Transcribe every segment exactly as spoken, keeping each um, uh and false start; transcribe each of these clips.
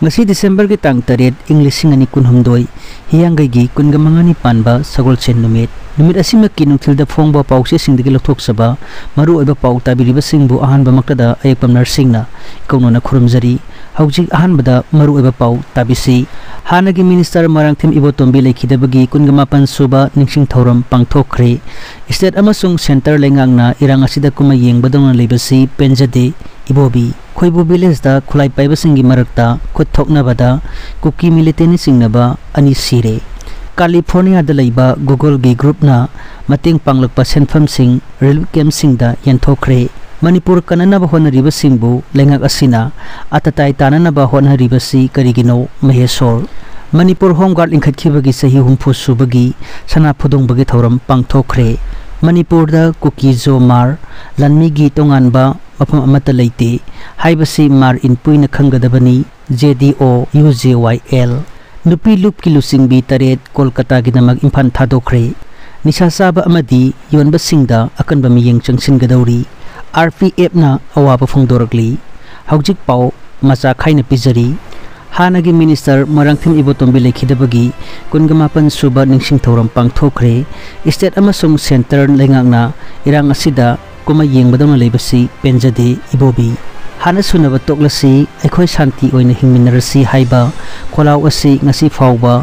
ꯉꯁꯤ ꯗꯤꯁꯦꯝꯕꯔꯒꯤ ꯇꯥꯡ ꯇꯔꯦꯠ, ꯏꯪ ꯂꯤꯁꯤꯡ ꯑꯅꯤ ꯀꯨꯟꯍꯨꯝꯗꯣꯏ, ꯍꯤꯌꯥꯡꯒꯩꯒꯤ ꯀꯨꯟꯒ ꯃꯉꯥꯅꯤ ꯄꯥꯟꯕ ꯁꯒꯣꯜꯁꯦꯟ ꯅꯨꯃꯤꯠ꯫ ꯅꯨꯃꯤꯠ ꯑꯁꯤꯃꯛꯀꯤ ꯅꯨꯡꯊꯤꯜꯗ ꯐꯣꯡꯕ ꯄꯥꯎꯆꯦꯁꯤꯡꯗꯒꯤ ꯂꯧꯊꯣꯛꯆꯕ ꯃꯔꯨꯑꯣꯏꯕ ꯄꯥꯎ ꯇꯥꯕꯤꯔꯤꯕꯁꯤꯡꯕꯨ ꯑꯍꯥꯟꯕꯃꯛꯇꯗ ꯑꯌꯦꯛꯄꯝ ꯅꯔꯁꯤꯡꯅ ꯏꯀꯧꯅꯅ ꯈꯨꯔꯨꯝꯖꯔꯤ꯫ ꯍꯧꯖꯤꯛ ꯑꯍꯥꯟꯕꯗ ꯃꯔꯨꯑꯣꯏꯕ ꯄꯥꯎ ꯇꯥꯕꯤꯁꯤ꯫ ꯍꯥꯟꯅꯒꯤ ꯃꯤꯅꯤꯁꯇꯔ ꯃꯣꯏꯔꯥꯡꯊꯦꯝ ꯏꯕꯣꯇꯣꯝꯕꯤ ꯂꯩꯈꯤꯗꯕꯒꯤ ꯀꯨꯟꯒ ꯃꯥꯄꯟ ꯁꯨꯕ ꯅꯤꯡꯁꯤꯡ ꯊꯧꯔꯝ ꯄꯥꯡꯊꯣꯛꯈ꯭ꯔꯦ꯫ ꯁ꯭ꯇꯦꯠ ꯑꯃꯁꯨꯡ ꯁꯦꯟꯇꯔ ꯂꯩꯉꯥꯛꯅ ꯏꯔꯥꯡ ꯑꯁꯤꯗ ꯀꯨꯝꯍꯩ ꯌꯦꯡꯕꯗꯧꯅ ꯂꯩꯕꯁꯤ ꯄꯦꯟꯖꯗꯦ꯫ ꯏꯕꯣꯕꯤ꯫ ꯈꯣꯏꯕꯨ ꯚꯤꯂꯦꯖꯇ ꯈꯨꯠꯂꯥꯏ ꯄꯥꯏꯕꯁꯤꯡꯒꯤ ꯃꯔꯛꯇ ꯈꯨꯠ ꯊꯣꯛꯅꯕꯗ ꯀꯨꯀꯤ ꯃꯤꯂꯤꯇꯦꯟꯅ ꯆꯤꯡꯅꯕ ꯑꯅꯤ ꯁꯤꯔꯦ꯫ ꯀꯥꯂꯤꯐꯣꯔꯅꯤꯌꯥꯗ ꯂꯩꯕ ꯒꯨꯒꯜꯒꯤ ꯒ꯭ꯔꯨꯞꯅ ꯃꯇꯦꯡ ꯄꯥꯡꯂꯛꯄ ꯁꯦꯟꯐꯝꯁꯤꯡ ꯔꯤꯂꯤꯐ ꯀꯦꯝꯞꯁꯤꯡꯗ ꯌꯦꯟꯊꯣꯛꯈ꯭ꯔꯦ꯫ ꯃꯅꯤꯄꯨꯔ ꯀꯟꯅꯅꯕ ꯍꯣꯠꯅꯔꯤꯕꯁꯤꯡꯕꯨ ꯂꯩꯉꯥꯛ ꯑꯁꯤꯅ ꯑꯇꯇꯥꯏ ꯇꯥꯅꯅꯕ ꯍꯣꯠꯅꯔꯤꯕꯁꯤ ꯀꯔꯤꯒꯤꯅꯣ? ꯃꯍꯦꯁꯣꯔ꯫ ꯃꯅꯤꯄꯨꯔ ꯍꯣꯝ ꯒꯥꯔꯗ ꯂꯤꯡꯈꯠꯈꯤꯕꯒꯤ ꯆꯍꯤ ꯍꯨꯝꯐꯨ ꯁꯨꯕꯒꯤ ꯁꯅꯥ ꯐꯨꯗꯣꯡꯕꯒꯤ ꯊꯧꯔꯝ ꯄꯥꯡꯊꯣꯛꯈ꯭ꯔꯦ꯫ ꯃꯅꯤꯄꯨꯔꯗ ꯀꯨꯀꯤ ꯖꯣ ꯃꯥꯔ, ꯂꯥꯟꯃꯤꯒꯤ ꯇꯣꯉꯥꯟꯕ ꯃꯐꯝ ꯑꯃꯠꯇ ꯂꯩꯇꯦ ꯍꯥꯏꯕꯁꯤ ꯃꯥꯔ ꯏꯟꯄꯨꯏꯅ ꯈꯪꯒꯗꯕꯅꯤ꯫ ꯖꯦ ꯗꯤ ꯑꯣ ꯌꯨ ꯖꯦ ꯋꯥꯏ ꯑꯦꯜ꯫ ꯅꯨꯄꯤ ꯂꯨꯞꯀꯤ ꯂꯨꯆꯤꯡꯕꯤ ꯇꯔꯦꯠ ꯀꯣꯜꯀꯇꯥꯒꯤꯗꯃꯛ ꯏꯝꯐꯥꯜ ꯊꯥꯗꯣꯛꯈ꯭ꯔꯦ꯫ ꯅꯤꯁꯥ ꯆꯥꯕ ꯑꯃꯗꯤ ꯌꯣꯟꯕꯁꯤꯡꯗ ꯑꯀꯟꯕ ꯃꯤꯠꯌꯦꯡ ꯆꯪꯁꯤꯟꯒꯗꯧꯔꯤ꯫ ꯑꯥꯔ ꯄꯤ ꯑꯦꯐꯅ ꯑꯋꯥꯕ ꯐꯣꯡꯗꯣꯔꯛꯂꯤ꯫ ꯍꯧꯖꯤꯛ ꯄꯥꯎ ꯃꯆꯥ ꯈꯥꯏꯅ ꯄꯤꯖꯔꯤ꯫ ꯍꯥꯟꯅꯒꯤ ꯃꯤꯅꯤꯁꯇꯔ ꯃꯣꯏꯔꯥꯡꯊꯦꯝ ꯏꯕꯣꯇꯣꯝꯕꯤ ꯂꯩꯈꯤꯗꯕꯒꯤ ꯀꯨꯟꯒ ꯃꯥꯄꯟ ꯁꯨꯕ ꯅꯤꯡꯁꯤꯡ ꯊꯧꯔꯝ ꯄꯥꯡꯊꯣꯛꯈ꯭ꯔꯦ꯫ ꯁ꯭ꯇꯦꯠ ꯑꯃꯁꯨꯡ ꯁꯦꯟꯇꯔ ꯂꯩꯉꯥꯛꯅ ꯏꯔꯥꯡ ꯑꯁꯤꯗ ꯀꯨꯝꯍꯩ ꯌꯦꯡꯕꯗꯧꯅ ꯂꯩꯕꯁꯤ ꯄꯦꯟꯖꯗꯦ꯫ ꯏꯕꯣꯕꯤ꯫ ꯍꯥꯟꯅ ꯁꯨꯅꯕ ꯇꯣꯛꯂꯁꯤ, ꯑꯩꯈꯣꯏ ꯁꯥꯟꯇꯤ ꯑꯣꯏꯅ ꯍꯤꯡꯃꯤꯟꯅꯔꯁꯤ ꯍꯥꯏꯕ ꯈꯣꯜꯂꯥꯎ ꯑꯁꯤ ꯉꯁꯤ ꯐꯥꯎꯕ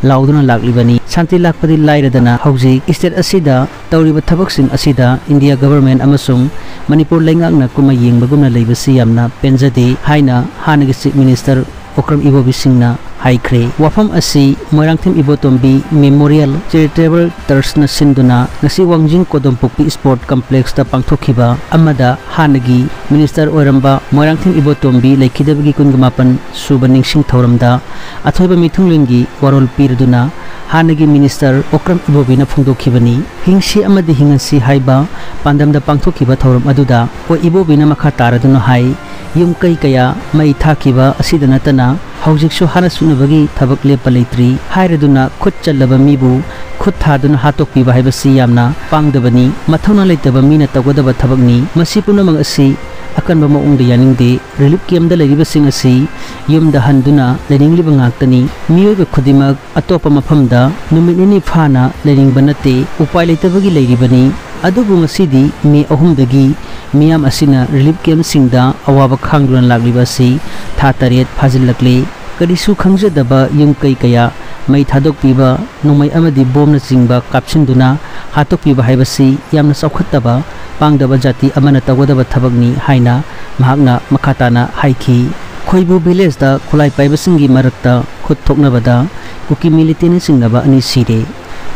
ꯂꯥꯎꯗꯨꯅ ꯂꯥꯛꯂꯤꯕꯅꯤ꯫ ꯁꯥꯟꯇꯤ ꯂꯥꯛꯄꯗꯤ ꯂꯥꯏꯔꯗꯅ ꯍꯧꯖꯤꯛ ꯁ꯭ꯇꯦꯠ ꯑꯁꯤꯗ ꯇꯧꯔꯤꯕ ꯊꯕꯛꯁꯤꯡ ꯑꯁꯤꯗ ꯏꯟꯗꯤꯌꯥ ꯒꯚꯔꯟꯃꯦꯟꯠ ꯑꯃꯁꯨꯡ ꯃꯅꯤꯄꯨꯔ ꯂꯩꯉꯥꯛꯅ ꯀꯨꯝꯍꯩ ꯌꯦꯡꯕꯒꯨꯝꯅ ꯂꯩꯕꯁꯤ ꯌꯥꯝꯅ ꯄꯦꯟꯖꯗꯦ ꯍꯥꯏꯅ ꯍꯥꯟꯅꯒꯤ ꯆꯤꯐ ꯃꯤꯅꯤꯁꯇꯔ ꯑꯣꯀ꯭ꯔꯝ ꯏꯕꯣꯕꯤ ꯁꯤꯡꯅ ꯍꯥꯏꯈ꯭ꯔꯦ꯫ ꯋꯥꯐꯝ ꯑꯁꯤ ꯃꯣꯏꯔꯥꯡꯊꯦꯝ ꯏꯕꯣꯇꯣꯝꯕꯤ ꯃꯦꯃꯣꯔꯤꯌꯦꯜ ꯆꯦꯔꯤꯇꯦꯕꯜ ꯇ꯭ꯔꯁꯠꯅ ꯁꯤꯟꯗꯨꯅ ꯉꯁꯤ ꯋꯥꯡꯖꯤꯡ ꯀꯣꯗꯣꯝꯄꯣꯛꯄꯤ ꯁ꯭ꯄꯣꯔꯠ ꯀꯝꯄ꯭ꯂꯦꯛꯁꯇ ꯄꯥꯡꯊꯣꯛꯈꯤꯕ ꯑꯃꯗ ꯍꯥꯟꯅꯒꯤ ꯃꯤꯅꯤꯁꯇꯔ ꯑꯣꯏꯔꯝꯕ ꯃꯣꯏꯔꯥꯡꯊꯦꯝ ꯏꯕꯣꯇꯣꯝꯕꯤ ꯂꯩꯈꯤꯗꯕꯒꯤ ꯀꯨꯟꯒ ꯃꯥꯄꯟ ꯁꯨꯕ ꯅꯤꯡꯁꯤꯡ ꯊꯧꯔꯝꯗ ꯑꯊꯣꯏꯕ ꯃꯤꯊꯨꯡꯂꯦꯟꯒꯤ ꯋꯥꯔꯣꯜ ꯄꯤꯔꯗꯨꯅ ꯍꯥꯟꯅꯒꯤ ꯃꯤꯅꯤꯁꯇꯔ ꯑꯣꯀ꯭ꯔꯝ ꯏꯕꯣꯕꯤꯅ ꯐꯣꯡꯗꯣꯛꯈꯤꯕꯅꯤ꯫ ꯍꯤꯡꯁꯤ ꯑꯃꯗꯤ ꯍꯤꯡꯍꯟꯁꯤ ꯍꯥꯏꯕ ꯄꯥꯟꯗꯝꯗ ꯄꯥꯡꯊꯣꯛꯈꯤꯕ ꯊꯧꯔꯝ ꯑꯗꯨꯗ ꯑꯣꯏ ꯏꯕꯣꯕꯤꯅ ꯃꯈꯥ ꯇꯥꯔꯗꯨꯅ ꯍꯥꯏ, ꯌꯨꯝ ꯀꯩ ꯀꯌꯥ ꯃꯩ ꯊꯥꯈꯤꯕ ꯑꯁꯤꯗ ꯅꯠꯇꯅ ꯍꯧꯖꯤꯛꯁꯨ ꯍꯥꯟꯅ ꯁꯨꯅꯕꯒꯤ ꯊꯕꯛ ꯂꯦꯞꯄ ꯂꯩꯇ꯭ꯔꯤ ꯍꯥꯏꯔꯗꯨꯅ ꯈꯨꯠ ꯆꯜꯂꯕ ꯃꯤꯕꯨ ꯈꯨꯠ ꯊꯥꯗꯨꯅ ꯍꯥꯠꯇꯣꯛꯄꯤꯕ ꯍꯥꯏꯕꯁꯤ ꯌꯥꯝꯅ ꯄꯥꯡꯗꯕꯅꯤ꯫ ꯃꯊꯧꯅꯥ ꯂꯩꯇꯕ ꯃꯤꯅ ꯇꯧꯒꯗꯕ ꯊꯕꯛꯅꯤ꯫ ꯃꯁꯤ ꯄꯨꯝꯅꯃꯛ ꯑꯁꯤ ꯑꯀꯟꯕ ꯃꯑꯣꯡꯗ ꯌꯥꯅꯤꯡꯗꯦ꯫ ꯔꯤꯂꯤꯐ ꯀꯦꯝꯞꯇ ꯂꯩꯔꯤꯕꯁꯤꯡ ꯑꯁꯤ ꯌꯨꯝꯗ ꯍꯟꯗꯨꯅ ꯂꯩꯅꯤꯡꯂꯤꯕ ꯉꯥꯛꯇꯅꯤ꯫ ꯃꯤꯑꯣꯏꯕ ꯈꯨꯗꯤꯡꯃꯛ ꯑꯇꯣꯞꯄ ꯃꯐꯝꯗ ꯅꯨꯃꯤꯠ ꯅꯤꯅꯤ ꯐꯥꯅ ꯂꯩꯅꯤꯡꯕ ꯅꯠꯇꯦ, ꯎꯄꯥꯏ ꯂꯩꯇꯕꯒꯤ ꯂꯩꯔꯤꯕꯅꯤ꯫ ꯑꯗꯨꯕꯨ ꯉꯁꯤꯗꯤ ꯃꯦ ꯑꯍꯨꯝꯗꯒꯤ ꯃꯤꯌꯥꯝ ꯑꯁꯤꯅ ꯔꯤꯂꯤꯐ ꯀꯦꯝꯞꯁꯤꯡꯗ ꯑꯋꯥꯕ ꯈꯥꯡꯗꯨꯅ ꯂꯥꯛꯂꯤꯕ ꯑꯁꯤ ꯊꯥ ꯇꯔꯦꯠ ꯐꯥꯖꯤꯜꯂꯛꯂꯦ꯫ ꯀꯔꯤꯁꯨ ꯈꯪꯖꯗꯕ ꯌꯨꯝ ꯀꯩ ꯀꯌꯥ ꯃꯩ ꯊꯥꯗꯣꯛꯄꯤꯕ, ꯅꯣꯡꯃꯩ ꯑꯃꯗꯤ ꯕꯣꯝꯅꯆꯤꯡꯕ ꯀꯥꯞꯁꯤꯟꯗꯨꯅ ꯍꯥꯠꯇꯣꯛꯄꯤꯕ ꯍꯥꯏꯕꯁꯤ ꯌꯥꯝꯅ ꯆꯥꯎꯈꯠꯇꯕ, ꯄꯥꯡꯗꯕ ꯖꯥꯇꯤ ꯑꯃꯅ ꯇꯧꯒꯗꯕ ꯊꯕꯛꯅꯤ ꯍꯥꯏꯅ ꯃꯍꯥꯛꯅ ꯃꯈꯥ ꯇꯥꯅ ꯍꯥꯏꯈꯤ꯫ ꯈꯣꯏꯕꯨ ꯚꯤꯂꯦꯖꯇ ꯈꯨꯠꯂꯥꯏ ꯄꯥꯏꯕꯁꯤꯡꯒꯤ ꯃꯔꯛꯇ ꯈꯨꯠ ꯊꯣꯛꯅꯕꯗ ꯀꯨꯀꯤ ꯃꯤꯂꯤꯇꯦꯟꯅ ꯆꯤꯡꯅꯕ ꯑꯅꯤ ꯁꯤꯔꯦ꯫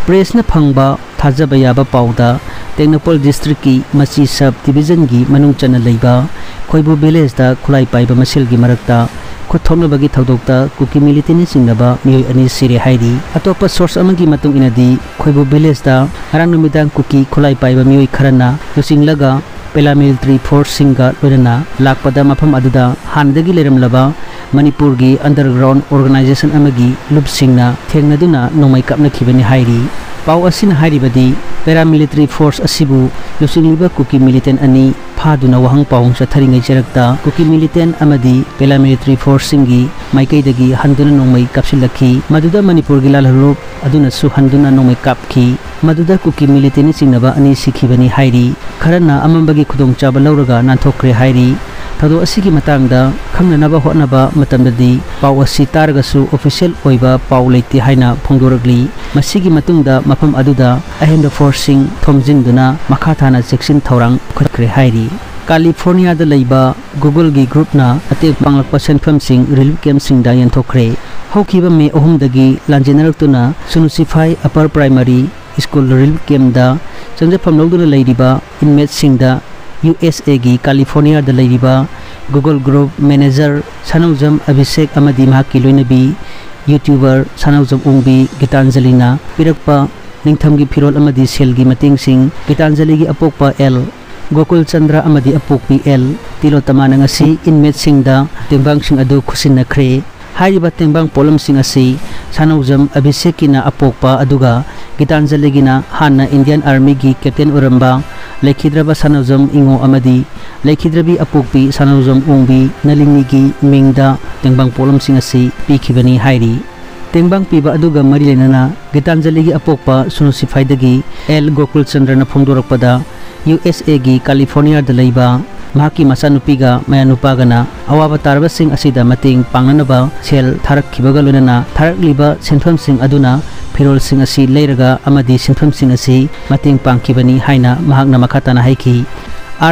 ꯄ꯭ꯔꯦꯁꯅ ꯐꯪꯕ ꯊꯥꯖꯕ ꯌꯥꯕ ꯄꯥꯎꯗ, ꯇꯦꯡꯅꯧꯄꯜ ꯗꯤꯁꯇ꯭ꯔꯤꯛꯀꯤ ꯃꯆꯤ ꯁꯕ ꯗꯤꯕꯤꯖꯟꯒꯤ ꯃꯅꯨꯡ ꯆꯟꯅ ꯂꯩꯕ ꯈꯣꯏꯕꯨ ꯚꯤꯂꯦꯖꯇ ꯈꯨꯠꯂꯥꯏ ꯄꯥꯏꯕ ꯃꯁꯦꯜꯒꯤ ꯃꯔꯛꯇ ꯈꯨꯠ ꯊꯣꯛꯅꯕꯒꯤ ꯊꯧꯗꯣꯛꯇ ꯀꯨꯀꯤ ꯃꯤꯂꯤꯇꯦꯟꯅ ꯆꯤꯡꯅꯕ ꯃꯤꯑꯣꯏ ꯑꯅꯤ ꯁꯤꯔꯦ ꯍꯥꯏꯔꯤ꯫ ꯑꯇꯣꯞꯄ ꯁꯣꯔꯁ ꯑꯃꯒꯤ ꯃꯇꯨꯡ ꯏꯟꯅꯗꯤ, ꯈꯣꯏꯕꯨ ꯚꯤꯂꯦꯖꯇ ꯉꯔꯥꯡ ꯅꯨꯃꯤꯗꯥꯡ ꯀꯨꯀꯤ ꯈꯨꯠꯂꯥꯏ ꯄꯥꯏꯕ ꯃꯤꯑꯣꯏ ꯈꯔꯅ ꯂꯨꯆꯤꯡꯂꯒ ꯄꯦꯔꯥꯃꯤꯂꯤꯇꯔꯤ ꯐꯣꯔꯁꯁꯤꯡꯒ ꯂꯣꯏꯅꯅ ꯂꯥꯛꯄꯗ, ꯃꯐꯝ ꯑꯗꯨꯗ ꯍꯥꯟꯅꯗꯒꯤ ꯂꯩꯔꯝꯂꯕ ꯃꯅꯤꯄꯨꯔꯒꯤ ꯑꯟꯗꯔꯒ꯭ꯔꯥꯎꯟ ꯑꯣꯔꯒꯅꯥꯏꯖꯦꯁꯟ ꯑꯃꯒꯤ ꯂꯨꯞꯁꯤꯡꯅ ꯊꯦꯡꯅꯗꯨꯅ ꯅꯣꯡꯃꯩ ꯀꯥꯞꯅꯈꯤꯕꯅꯤ ꯍꯥꯏꯔꯤ꯫ ꯄꯥꯎ ꯑꯁꯤꯅ ꯍꯥꯏꯔꯤꯕꯗꯤ, ꯄꯦꯔꯥꯃꯤꯂꯤꯇꯔꯤ ꯐꯣꯔꯁ ꯑꯁꯤꯕꯨ ꯂꯨꯆꯤꯡꯂꯤꯕ ꯀꯨꯀꯤ ꯃꯤꯂꯤꯇꯦꯟ ꯑꯅꯤ ꯐꯥꯗꯨꯅ ꯋꯥꯍꯪ ꯄꯥꯎꯍꯪ ꯆꯠꯊꯔꯤꯉꯩ ꯆꯔꯛꯇ ꯀꯨꯀꯤ ꯃꯤꯂꯤꯇꯦꯟ ꯑꯃꯗꯤ ꯄꯦꯔꯥꯃꯤꯂꯤꯇꯔꯤ ꯐꯣꯔꯁꯁꯤꯡꯒꯤ ꯃꯥꯏꯀꯩꯗꯒꯤ ꯍꯟꯗꯨꯅ ꯅꯣꯡꯃꯩ ꯀꯥꯞꯁꯤꯜꯂꯛꯈꯤ꯫ ꯃꯗꯨꯗ ꯃꯅꯤꯄꯨꯔꯒꯤ ꯂꯥꯜꯍꯧꯂꯨꯞ ꯑꯗꯨꯅꯁꯨ ꯍꯟꯗꯨꯅ ꯅꯣꯡꯃꯩ ꯀꯥꯞꯈꯤ꯫ ꯃꯗꯨꯗ ꯀꯨꯀꯤ ꯃꯤꯂꯤꯇꯦꯟꯅ ꯆꯤꯡꯅꯕ ꯑꯅꯤ ꯁꯤꯈꯤꯕꯅꯤ ꯍꯥꯏꯔꯤ꯫ ꯈꯔꯅ ꯑꯃꯝꯕꯒꯤ ꯈꯨꯗꯣꯡꯆꯥꯕ ꯂꯧꯔꯒ ꯅꯥꯟꯊꯣꯛꯈ꯭ꯔꯦ ꯍꯥꯏꯔꯤ꯫ ꯊꯧꯗꯣꯛ ꯑꯁꯤꯒꯤ ꯃꯇꯥꯡꯗ ꯈꯪꯅꯅꯕ ꯍꯣꯠꯅꯕ ꯃꯇꯝꯗꯗꯤ ꯄꯥꯎ ꯑꯁꯤ ꯇꯥꯔꯒꯁꯨ ꯑꯣꯐꯤꯁꯤꯌꯦꯜ ꯑꯣꯏꯕ ꯄꯥꯎ ꯂꯩꯇꯦ ꯍꯥꯏꯅ ꯐꯣꯡꯗꯣꯔꯛꯂꯤ꯫ ꯃꯁꯤꯒꯤ ꯃꯇꯨꯡꯗ ꯃꯐꯝ ꯑꯗꯨꯗ ꯑꯍꯦꯟꯕ ꯐꯣꯔꯁꯁꯤꯡ ꯊꯣꯝꯖꯤꯟꯗꯨꯅ ꯃꯈꯥ ꯇꯥꯅ ꯆꯦꯛꯁꯤꯟ ꯊꯧꯔꯥꯡ ꯂꯧꯈꯠꯈ꯭ꯔꯦ ꯍꯥꯏꯔꯤ꯫ ꯀꯥꯂꯤꯐꯣꯔꯅꯤꯌꯥꯗ ꯂꯩꯕ ꯒꯨꯒꯜꯒꯤ ꯒ꯭ꯔꯨꯞꯅ ꯃꯇꯦꯡ ꯄꯥꯡꯂꯛꯄ ꯁꯦꯟꯐꯝꯁꯤꯡ ꯔꯤꯂꯤꯐ ꯀꯦꯝꯞꯁꯤꯡꯗ ꯌꯦꯟꯊꯣꯛꯈ꯭ꯔꯦ꯫ ꯍꯧꯈꯤꯕ ꯃꯦ ꯑꯍꯨꯝꯗꯒꯤ ꯂꯥꯟꯖꯦꯟꯅꯔꯛꯇꯨꯅ ꯁꯨꯅꯨꯁꯤꯐꯥꯏ ꯑꯄꯔ ꯄ꯭ꯔꯥꯏꯃꯥꯔꯤ ꯁ꯭ꯀꯨꯜ ꯔꯤꯂꯤꯐ ꯀꯦꯝꯞꯗ ꯆꯪꯖꯐꯝ ꯂꯧꯗꯨꯅ ꯂꯩꯔꯤꯕ ꯏꯟꯃꯦꯠꯁꯤꯡꯗ ꯌꯨ ꯑꯦꯁ ꯑꯦꯒꯤ ꯀꯥꯂꯤꯐꯣꯔꯅꯤꯌꯥꯗ ꯂꯩꯔꯤꯕ ꯒꯨꯒꯜ ꯒ꯭ꯔꯨꯞ ꯃꯦꯅꯦꯖꯔ ꯁꯅꯧꯖꯝ ꯑꯚꯤꯁꯦꯛ ꯑꯃꯗꯤ ꯃꯍꯥꯛꯀꯤ ꯂꯣꯏꯅꯕꯤ ꯌꯨꯇ꯭ꯌꯨꯕꯔ ꯁꯅꯧꯖꯝ ꯑꯣꯡꯕꯤ ꯒꯤꯇꯥꯟꯖꯂꯤꯅ ꯄꯤꯔꯛꯄ ꯅꯤꯡꯊꯝꯒꯤ ꯐꯤꯔꯣꯜ ꯑꯃꯗꯤ ꯁꯦꯜꯒꯤ ꯃꯇꯦꯡꯁꯤꯡ ꯒꯤꯇꯥꯟꯖꯂꯤꯒꯤ ꯑꯄꯣꯛꯄ ꯑꯦꯜ ꯒꯣꯀꯨꯜ ꯆꯟꯗ꯭ꯔ ꯑꯃꯗꯤ ꯑꯄꯣꯛꯄꯤ ꯑꯦꯜ ꯇꯤꯂꯣꯇꯃꯥꯅ ꯉꯁꯤ ꯏꯟꯃꯦꯠꯁꯤꯡꯗ ꯇꯦꯡꯕꯥꯡꯁꯤꯡ ꯑꯗꯨ ꯈꯨꯠꯁꯤꯟꯅꯈ꯭ꯔꯦ꯫ ꯍꯥꯏꯔꯤꯕ ꯇꯦꯡꯕꯥꯡ ꯄꯣꯠꯂꯝꯁꯤꯡ ꯑꯁꯤ ꯁꯥꯅꯧꯖꯝ ꯑꯚꯤꯁꯦꯛꯀꯤꯅ ꯑꯄꯣꯛꯄ ꯑꯗꯨꯒ ꯒꯤꯇꯥꯟꯖꯂꯤꯒꯤꯅ ꯍꯥꯟꯅ Indian Armyꯒꯤ captain ꯑꯣꯏꯔꯝꯕ ꯂꯩꯈꯤꯗ꯭ꯔꯕ ꯁꯥꯅꯧꯖꯝ ꯏꯉꯣ ꯑꯃꯗꯤ ꯂꯩꯈꯤꯗ꯭ꯔꯕꯤ ꯑꯄꯣꯛꯄꯤ ꯁꯥꯅꯧꯖꯝ ꯑꯣꯡꯕꯤ ꯅꯂꯤꯅꯤꯒꯤ ꯃꯤꯡꯗ ꯇꯦꯡꯕꯥꯡ ꯄꯣꯠꯂꯝꯁꯤꯡ ꯑꯁꯤ ꯄꯤꯈꯤꯕꯅꯤ ꯍꯥꯏꯔꯤ꯫ ꯇꯦꯡꯕꯥꯡ ꯄꯤꯕ ꯑꯗꯨꯒ ꯃꯔꯤ ꯂꯩꯅꯅ ꯒꯤꯇꯥꯟꯖꯂꯤꯒꯤ ꯑꯄꯣꯛꯄ ꯁꯨꯅꯨ ꯁꯤꯐꯥꯏꯗꯒꯤ ꯑꯦꯜ ꯒꯣꯀꯨꯜ ꯆꯟꯗ꯭ꯔꯅ ꯐꯣꯡꯗꯣꯔꯛꯄꯗ, USAꯒꯤ ꯀꯥꯂꯤꯐꯣꯔꯅꯤꯌꯥꯗ ꯂꯩꯕ ꯃꯍꯥꯛꯀꯤ ꯃꯆꯥꯅꯨꯄꯤꯒ ꯃꯌꯥꯅꯨꯄꯥꯒꯅ ꯑꯋꯥꯕ ꯇꯥꯔꯕꯁꯤꯡ ꯑꯁꯤꯗ ꯃꯇꯦꯡ ꯄꯥꯡꯅꯅꯕ ꯁꯦꯜ ꯊꯥꯔꯛꯈꯤꯕꯒ ꯂꯣꯏꯅꯅ ꯊꯥꯔꯛꯂꯤꯕ ꯁꯦꯟꯐꯝꯁꯤꯡ ꯑꯗꯨꯅ ꯐꯤꯔꯣꯜꯁꯤꯡ ꯑꯁꯤ ꯂꯩꯔꯒ ꯑꯃꯗꯤ ꯁꯦꯟꯐꯝꯁꯤꯡ ꯑꯁꯤ ꯃꯇꯦꯡ ꯄꯥꯡꯈꯤꯕꯅꯤ ꯍꯥꯏꯅ ꯃꯍꯥꯛꯅ ꯃꯈꯥ ꯇꯥꯅ ꯍꯥꯏꯈꯤ꯫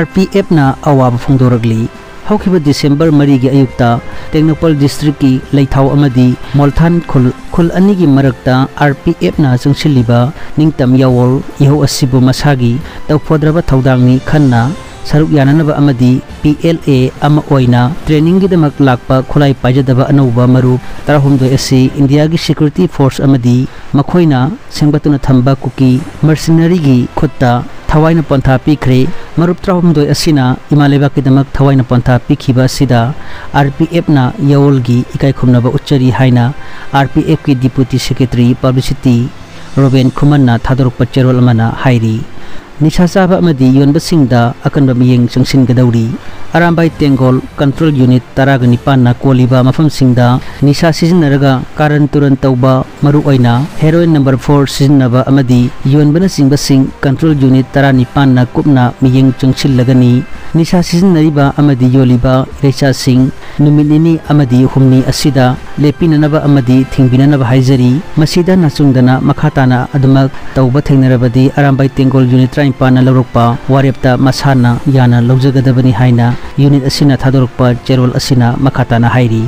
RPFꯅ ꯑꯋꯥꯕ ꯐꯣꯡꯗꯣꯔꯛꯂꯤ꯫ ꯍꯧꯈꯤꯕ ꯗꯤꯁꯦꯝꯕꯔ ꯃꯔꯤꯒꯤ ꯑꯌꯨꯛꯇ ꯇꯦꯡꯅꯧꯄꯜ districtꯀꯤ ꯂꯩꯊꯥꯎ ꯑꯃꯗꯤ ꯃꯣꯜꯊꯥꯟ ꯈꯨꯜ, ꯈꯨꯜ ꯑꯅꯤꯒꯤ ꯃꯔꯛꯇ RPFꯅ ꯆꯪꯁꯤꯜꯂꯤꯕ ꯅꯤꯡꯇꯝ ꯌꯥꯋꯣꯜ ꯏꯍꯧ ꯑꯁꯤꯕꯨ ꯃꯁꯥꯒꯤ ꯇꯧꯐꯗ꯭ꯔꯕ ꯊꯧꯗꯥꯡꯅꯤ ꯈꯟꯅ ꯁꯔꯨꯛ ꯌꯥꯅꯅꯕ ꯑꯃꯗꯤ PLA ꯑꯃ ꯑꯣꯏꯅ trainingꯒꯤꯗꯃꯛ ꯂꯥꯛꯄ ꯈꯨꯠꯂꯥꯏ ꯄꯥꯏꯖꯗꯕ ꯑꯅꯧꯕ ꯃꯔꯨꯞ ꯇꯔꯥꯍꯨꯝꯗꯣꯏ ꯑꯁꯤ Indiaꯒꯤ security force ꯑꯃꯗꯤ ꯃꯈꯣꯏꯅ ꯁꯦꯝꯒꯠꯇꯨꯅ ꯊꯝꯕ ꯀꯨꯀꯤ mercenaryꯒꯤ ꯈꯨꯠꯇ ꯊꯋꯥꯏꯅ ꯄꯣꯟꯊꯥ ꯄꯤꯈ꯭ꯔꯦ꯫ ꯃꯔꯨꯞ ꯇꯔꯥꯍꯨꯝꯗꯣꯏ ꯑꯁꯤꯅ ꯏꯃꯥ ꯂꯩꯕꯥꯛꯀꯤꯗꯃꯛ ꯊꯋꯥꯏꯅ ꯄꯣꯟꯊꯥ ꯄꯤꯈꯤꯕ ꯑꯁꯤꯗ RPFꯅ ꯌꯥꯋꯣꯜꯒꯤ ꯏꯀꯥꯏ ꯈꯨꯝꯅꯕ ꯎꯠꯆꯔꯤ ꯍꯥꯏꯅ RPFꯀꯤ Deputy Secretary Publicity ꯔꯣꯕꯦꯟ ꯈꯨꯃꯟꯅ ꯊꯥꯗꯣꯔꯛꯄ ꯆꯦꯔꯣꯜ ꯑꯃꯅ ꯍꯥꯏꯔꯤ꯫ ꯅꯤꯁꯥ ꯆꯥꯕ ꯑꯃꯗꯤ ꯌꯣꯟꯕꯁꯤꯡꯗ ꯑꯀꯟꯕ ꯃꯤꯠꯌꯦꯡ ꯆꯪꯁꯤꯟꯒꯗꯧꯔꯤ꯫ ꯑꯔꯥꯝꯕꯥꯏ ꯇꯦꯡꯒꯣꯜ control unit ꯇꯔꯥꯒ ꯅꯤꯄꯥꯟꯅ ꯀꯣꯜꯂꯤꯕ ꯃꯐꯝꯁꯤꯡꯗ ꯅꯤꯁꯥ ꯁꯤꯖꯤꯟꯅꯔꯒ ꯀꯥꯔꯟ ꯇꯨꯔꯟ ꯇꯧꯕ, ꯃꯔꯨꯑꯣꯏꯅ heroin number four ꯁꯤꯖꯤꯟꯅꯕ ꯑꯃꯗꯤ ꯌꯣꯟꯕꯅꯆꯤꯡꯕꯁꯤꯡ control unit ꯇꯔꯥꯅꯤꯄꯥꯟꯅ ꯀꯨꯞꯅ ꯃꯤꯠꯌꯦꯡ ꯆꯪꯁꯤꯜꯂꯒꯅꯤ꯫ ꯅꯤꯁꯥ ꯁꯤꯖꯤꯟꯅꯔꯤꯕ ꯑꯃꯗꯤ ꯌꯣꯜꯂꯤꯕ ꯏꯔꯩꯆꯥꯁꯤꯡ ꯅꯨꯃꯤꯠ ꯅꯤꯅꯤ ꯑꯃꯗꯤ ꯍꯨꯝꯅꯤ ꯑꯁꯤꯗ ꯂꯦꯞꯄꯤꯅꯅꯕ ꯑꯃꯗꯤ ꯊꯤꯡꯕꯤꯅꯅꯕ ꯍꯥꯏꯖꯔꯤ꯫ ꯃꯁꯤꯗ ꯅꯥꯆꯨꯡꯗꯅ ꯃꯈꯥ ꯇꯥꯅ ꯑꯗꯨꯃꯛ ꯇꯧꯕ ꯊꯦꯡꯅꯔꯕꯗꯤ ꯑꯔꯥꯝꯕꯥꯏ ꯇꯦꯡꯒꯣꯜ unit ꯇꯔꯥꯅꯤꯄꯥꯟꯅ ꯂꯧꯔꯛꯄ ꯋꯥꯔꯦꯞꯇ ꯃꯁꯥꯅ ꯌꯥꯅ ꯂꯧꯖꯒꯗꯕꯅꯤ ꯍꯥꯏꯅ unit ꯑꯁꯤꯅ ꯊꯥꯗꯣꯔꯛꯄ ꯆꯦꯔꯣꯜ ꯑꯁꯤꯅ ꯃꯈꯥ ꯇꯥꯅ ꯍꯥꯏꯔꯤ꯫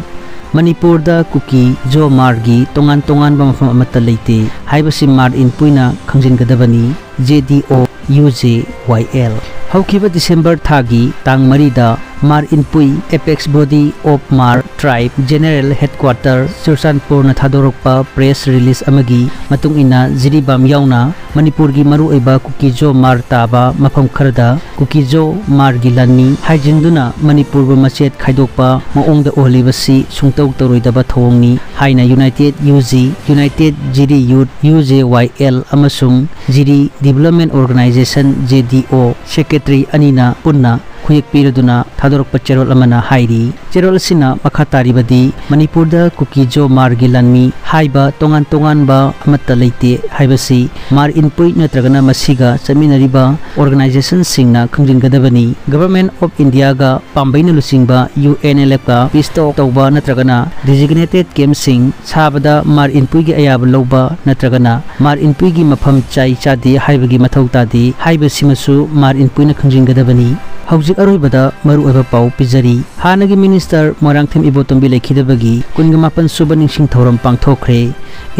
ꯃꯅꯤꯄꯨꯔꯗ ꯀꯨꯀꯤ ꯖꯣ ꯃꯥꯔꯒꯤ ꯇꯣꯉꯥꯟ ꯇꯣꯉꯥꯟꯕ ꯃꯐꯝ ꯑꯃꯠꯇ ꯂꯩꯇꯦ ꯍꯥꯏꯕꯁꯤ ꯃꯥꯔ ꯏꯟꯄꯨꯏꯅ ꯈꯪꯖꯤꯟꯒꯗꯕꯅꯤ꯫ JDO UJYL꯫ ꯍꯧꯈꯤꯕ ꯗꯤꯁꯦꯝꯕꯔ ꯊꯥꯒꯤ ꯇꯥꯡ ꯃꯔꯤꯗ ꯃꯥꯔ Inpui Apex Body of Mar Tribe General Headquarter ꯆꯨꯔꯆꯥꯟꯄꯨꯔꯅ ꯊꯥꯗꯣꯔꯛꯄ press release ꯑꯃꯒꯤ ꯃꯇꯨꯡ ꯏꯟꯅ, ꯖꯤꯔꯤꯕꯥꯝ ꯌꯥꯎꯅ ꯃꯅꯤꯄꯨꯔꯒꯤ ꯃꯔꯨꯑꯣꯏꯕ ꯀꯨꯀꯤꯖꯣ ꯃꯥꯔ ꯇꯥꯕ ꯃꯐꯝ ꯈꯔꯗ ꯀꯨꯀꯤꯖꯣ ꯃꯥꯔꯒꯤ ꯂꯥꯟꯃꯤ ꯍꯥꯏꯖꯤꯟꯗꯨꯅ ꯃꯅꯤꯄꯨꯔꯕꯨ ꯃꯆꯦꯠ ꯈꯥꯏꯗꯣꯛꯄ ꯃꯑꯣꯡꯗ ꯎꯍꯜꯂꯤꯕꯁꯤ ꯁꯨꯡꯇꯧ ꯇꯧꯔꯣꯏꯗꯕ ꯊꯧꯑꯣꯡꯅꯤ ꯍꯥꯏꯅ United U G, United Jiri Youth, U J Y L ꯑꯃꯁꯨꯡ Jiri Development Organization, J D O, secretary ꯑꯅꯤꯅ ꯄꯨꯟꯅ ꯈꯨꯌꯦꯛ ꯄꯤꯔꯗꯨꯅ ꯊꯥꯗꯣꯔꯛꯄ ꯆꯦꯔꯣꯜ ꯑꯃꯅ ꯍꯥꯏꯔꯤ꯫ ꯆꯦꯔꯣꯜ ꯑꯁꯤꯅ ꯃꯈꯥ ꯇꯥꯔꯤꯕꯗꯤ, ꯃꯅꯤꯄꯨꯔꯗ ꯀꯨꯀꯤꯖꯣ ꯃꯥꯔꯒꯤ ꯂꯥꯟꯃꯤ ꯍꯥꯏꯕ ꯇꯣꯉꯥꯟ ꯇꯣꯉꯥꯟꯕ ꯑꯃꯠꯇ ꯂꯩꯇꯦ ꯍꯥꯏꯕꯁꯤ ꯃꯥꯔ ꯏꯟꯄꯨꯏ ꯅꯠꯇ꯭ꯔꯒꯅ ꯃꯁꯤꯒ ꯆꯠꯃꯤꯟꯅꯔꯤꯕ organizationꯁꯤꯡꯅ ꯈꯪꯖꯤꯟꯒꯗꯕꯅꯤ꯫ Government of Indiaꯒ ꯄꯥꯝꯕꯩꯅ ꯂꯨꯆꯤꯡꯕ UNLFꯀ peace talk ꯇꯧꯕ ꯅꯠꯇ꯭ꯔꯒꯅ designated campꯁꯤꯡ ꯁꯥꯕꯗ ꯃꯥꯔ ꯏꯟꯄꯨꯏꯒꯤ ꯑꯌꯥꯕ ꯂꯧꯕ ꯅꯠꯇ꯭ꯔꯒꯅ ꯃꯥꯔ ꯏꯟꯄꯨꯏꯒꯤ ꯃꯐꯝ ꯆꯥꯏ ꯆꯥꯗꯦ ꯍꯥꯏꯕꯒꯤ ꯃꯊꯧ ꯇꯥꯗꯦ ꯍꯥꯏꯕꯁꯤꯃꯁꯨ ꯃꯥꯔ ꯏꯟꯄꯨꯏꯅ ꯈꯪꯖꯤꯟꯒꯗꯕꯅꯤ꯫ ꯍꯧꯖꯤꯛ ꯑꯔꯣꯏꯕꯗ ꯃꯔꯨꯑꯣꯏꯕ ꯄꯥꯎ ꯄꯤꯖꯔꯤ꯫ ꯍꯥꯟꯅꯒꯤ minister ꯃꯣꯏꯔꯥꯡꯊꯦꯝ ꯏꯕꯣꯇꯣꯝꯕꯤ ꯂꯩꯈꯤꯗꯕꯒꯤ ꯀꯨꯟꯒ ꯃꯥꯄꯟ ꯁꯨꯕ ꯅꯤꯡꯁꯤꯡ ꯊꯧꯔꯝ ꯄꯥꯡꯊꯣꯛꯈ꯭ꯔꯦ꯫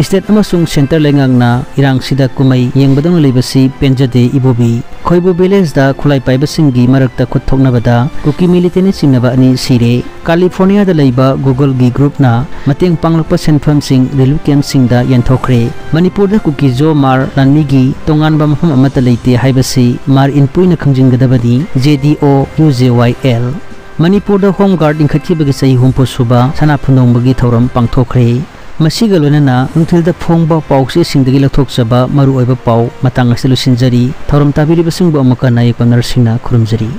State ꯑꯃꯁꯨꯡ centre ꯂꯩꯉꯥꯛꯅ ꯏꯔꯥꯡꯁꯤꯗ ꯀꯨꯝꯍꯩ ꯌꯦꯡꯕꯗꯧꯅ ꯂꯩꯕꯁꯤ ꯄꯦꯟꯖꯗꯦ ꯏꯕꯣꯕꯤ꯫ ꯈꯣꯏꯕꯨ villageꯗ ꯈꯨꯠꯂꯥꯏ ꯄꯥꯏꯕꯁꯤꯡꯒꯤ ꯃꯔꯛꯇ ꯈꯨꯠ ꯊꯣꯛꯅꯕꯗ ꯀꯨꯀꯤ militantsꯅ ꯆꯤꯡꯅꯕ ꯑꯅꯤ ꯁꯤꯔꯦ꯫ Californiaꯗ ꯂꯩꯕ Googleꯒꯤ groupꯅ ꯃꯇꯦꯡ ꯄꯥꯡꯂꯛꯄ ꯁꯦꯟꯐꯝꯁꯤꯡ relief campꯁꯤꯡꯗ ꯌꯦꯟꯊꯣꯛꯈ꯭ꯔꯦ꯫ ꯃꯅꯤꯄꯨꯔꯗ ꯀꯨꯀꯤꯖꯣ ꯃꯥꯔ ꯂꯥꯟꯃꯤꯒꯤ ꯇꯣꯉꯥꯟꯕ ꯃꯐꯝ ꯑꯃꯠꯇ ꯂꯩꯇꯦ ꯍꯥꯏꯕꯁꯤ ꯃꯥꯔ ꯏꯟꯄꯨꯏꯅ ꯈꯪꯖꯤꯟꯒꯗꯕꯅꯤ꯫ J D O, U J Y L꯫ ꯃꯅꯤꯄꯨꯔꯗ Home Guard ꯂꯤꯡꯈꯠꯈꯤꯕꯒꯤ ꯆꯍꯤ ꯍꯨꯝꯐꯨ ꯁꯨꯕ ꯁꯅꯥ ꯐꯨꯟꯗꯣꯡꯕꯒꯤ ꯊꯧꯔꯝ ꯄꯥꯡꯊꯣꯛꯈ꯭ꯔꯦ꯫ ꯃꯁꯤꯒ ꯂꯣꯏꯅꯅ ꯅꯨꯡꯊꯤꯜꯗ ꯐꯣꯡꯕ ꯄꯥꯎ ꯆꯦꯁꯤꯡꯗꯒꯤ ꯂꯧꯊꯣꯛꯆꯕ ꯃꯔꯨꯑꯣꯏꯕ ꯄꯥꯎ ꯃꯇꯥꯡ ꯑꯁꯤꯗ ꯂꯣꯏꯁꯤꯟꯖꯔꯤ꯫ ꯊꯧꯔꯝ ꯇꯥꯕꯤꯔꯤꯕꯁꯤꯡꯕꯨ ꯑꯃꯨꯛꯀ ꯍꯟꯅ ꯑꯌꯦꯛꯄ ꯅꯔꯁꯁꯤꯡꯅ ꯈꯨꯔꯨꯝꯖꯔꯤ꯫